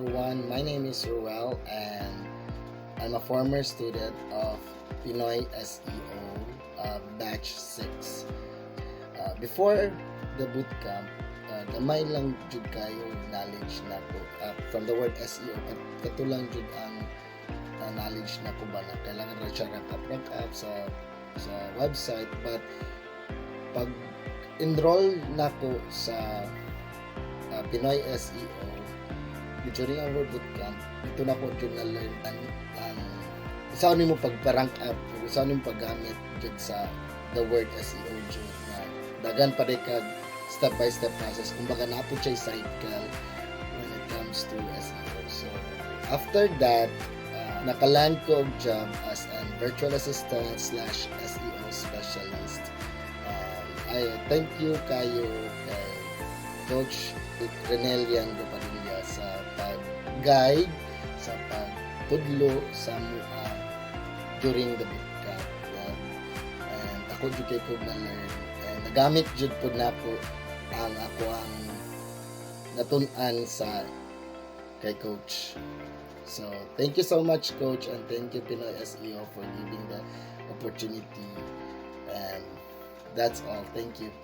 Everyone. My name is Ruel and I'm a former student of Pinoy SEO Batch 6. Before the bootcamp, gamay lang jud kayo knowledge nako from the word SEO at kato lang jud ang knowledge nako ba na kailangan ra siya rank up, rank up sa website, but pag enroll nako sa Pinoy SEO during our bootcamp, didto nako jud na learn ang unsaon nimo pagpa-rank up, unsaon nimo paggamit jud sa the word SEO jud na daghan pa kag step by step process. Kumbaga naa pod siya cycle when it comes to SEO. So after that, nakaland ko og job as an virtual assistant/SEO specialist. I thank you kayo kay Coach Renelian Padilla sa pag-guide, sa pagtudlo sa amoa during the bootcamp. And ako jud kay ko na-learn and nagamit jud pod nako ang ako ang natun-an sa kay Coach. So, thank you so much, Coach, and thank you, Pinoy SEO, for giving the opportunity. And that's all. Thank you.